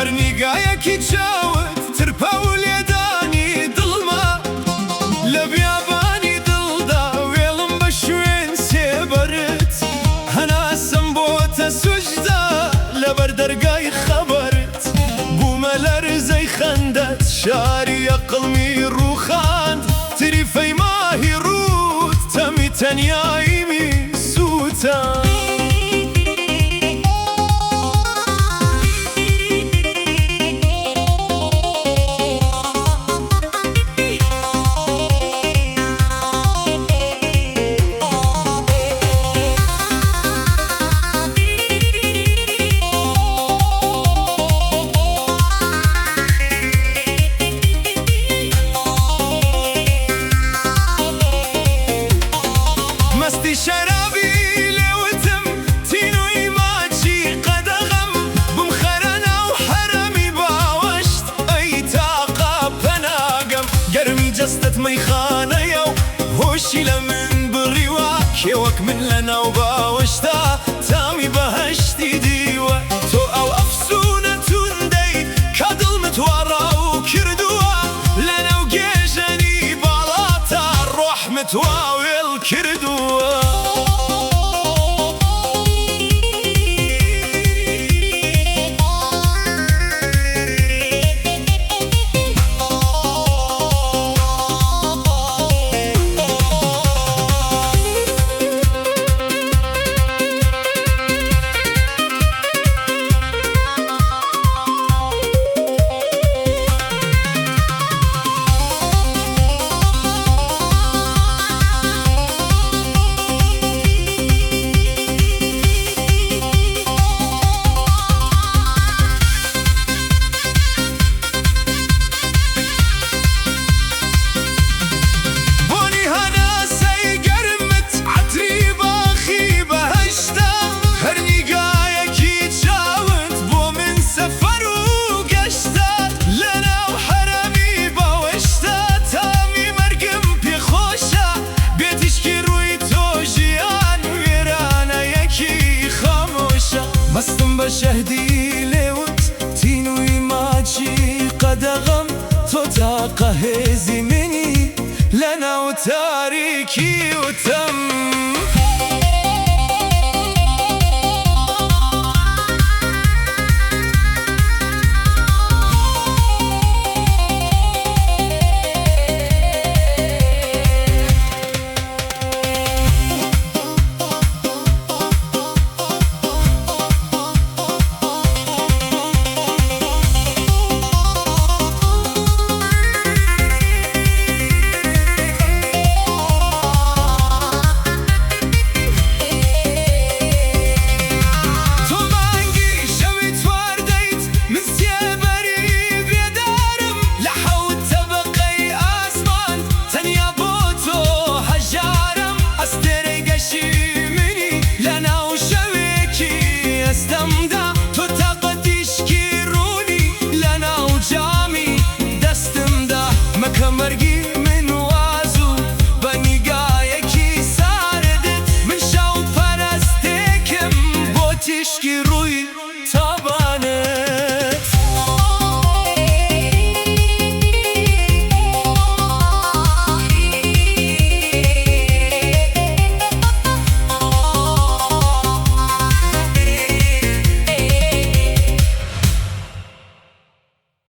هەر نیگایەکی چاوت ترپە و لێدانی دڵمە. لە بیابانی دڵدا وێڵم بە شوێن سێبەرت. هەناسەم بۆتە سوجدە لەبەر دەرگای خەبەرت. بوومە لەرزەی خەندەت شاری ئەقڵمی ڕووخاند. تریفەی ماهی ڕووت تەمی تەنیاییمی سووتاند. مەستی شەرابی لێوتم تینووی ماچی قەدەغەم بمخەرە ناو حەرەمی باوەشت ئەی تاقە پەناگەم. گەرمی جەستەت مەیخانەیە و هۆشی لە من بڕیوە کێ وەک من لە ناو باوەشتا تامی بەهەشتی دیوە. تۆ ئەو ئەفسوونە توندەی کە دڵمت وا ڕاو کردووە لەناو گێژەنی باڵاتا ڕۆحمت وا وێڵ کردووە. بۆنی هەناسەی گەرمت عەتری باخی بەهەشتە. هەر نیگایەکی چاوت بۆ من سەفەر و گەشتە. لەناو حەرەمی باوەشتا تامی مەرگم پێ خۆشە. بێ تیشکی ڕووی تۆ ژیان وێرانەیەکی خامۆشە. مەستم بە شەهدی لێوت تینووی ماچی قەدەغەم. تۆ تاقە هێزی منی لەناو تاریکی و تەم.